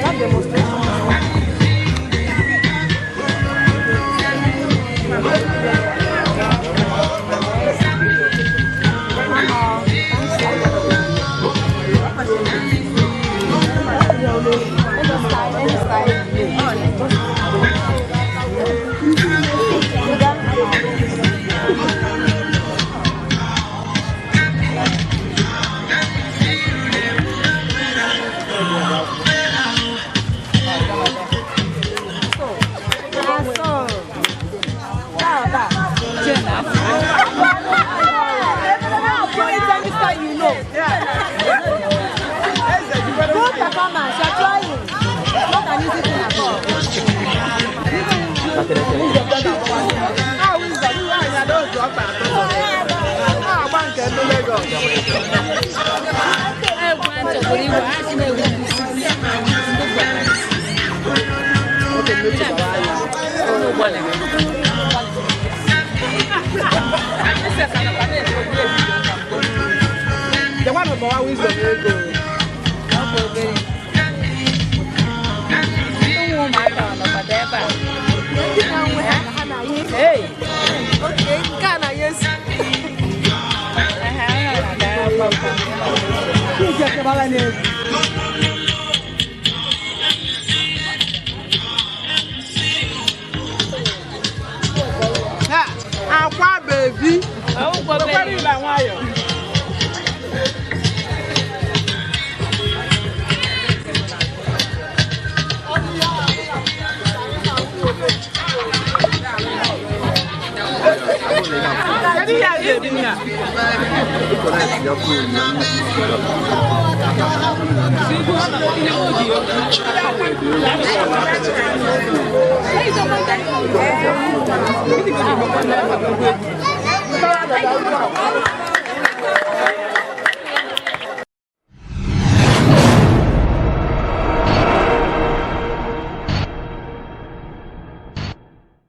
That demonstration. Any style, any style. Good performance, you're trying. Not an easy thing at all. Agba nke ndị Lagos. Jekwanụ gbawa Wisdom ego. Ndị na-enwe ha na ha na-ayị. Okay, nke a na Yesu. Ha, akwa bebi. Wekwara ịla nwayọ. Kedu ihe a ga-ebi ihe a?